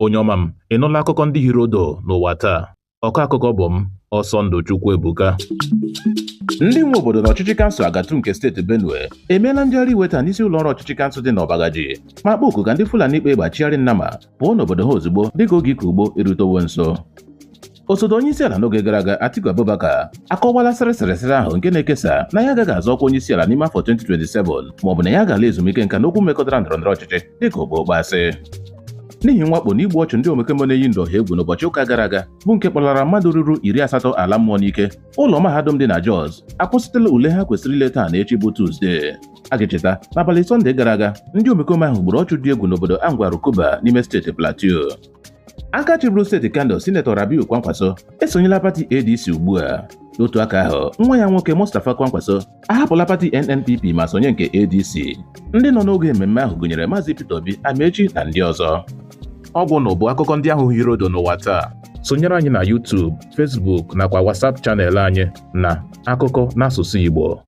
Onye ọma m, ị nụla akụkọ ndị hiri odo n'ụwa taa? Ọkọ akụkọ bụ m, Ọsọndụ Chukwuebuka. Ndị nwe obodo na ọchịchị kansụl Agatu nke steeti Benue emeela njegharị iwe taa n'isi ụlọọrụ ọchịchị kansụl dị n'Ọbagaji ma kpọọ oku ka ndị Fulani ikpe gbachigharị nnama pụọ n'obodo ha ozugbo dịka oge ịkọ ugbo erutewo nso. Osote onye isi ala n'oge gara aga, Atiku Abubakar, akọwala sịrịsịrịsịrị ahụ nke na-ekesa na ya agaghị azọ ọkwa onye isi ala n'ime afọ 2027 maọbụ na ya ga-ala ezumike nka n'okwu mekọtara ndọrọndọrọ ọchịchị dịka okpokpo asị. N'ihi mwakpo na igbu ọchụ ndị omekome na-eyi ndụ ọha egwu n'ụbọchị ụka gara aga, bụ nke kpọlara mmadụ ruru 80 ala mmụọ n'ike, ụlọ mahadum dị na Jos akwụsịtụla ule ha kwesịrị ile taa na echi bụ Tuzdee. A ga-echeta n'abalị Sọnde gara aga, ndị omekome ahụ gburu ọchụ dị egwu n'obodo Angwa Rukuba n'ime steeti Plateau. Aka chịburu steeti Kano, Sinetọ Rabiu Kwankwaso, esonyela pati ADC ugbu a. N'otu aka ahụ, nwa ya nwoke Mustapha Kwankwaso ahapụla pati NNPP ma sonye nke ADC. Ndị nọ n'oge mmemme ahụ gụnyere Maazị Peter Obi, Amaechi na ndị ọzọ. Ọgwụ na bụ akụkọ ndị ahụ hiri odo n'ụwa taa. Sonyere anyị na YouTube, Facebook nakwa WhatsApp channel anyị na Akụkọ n'asụsụ Igbo.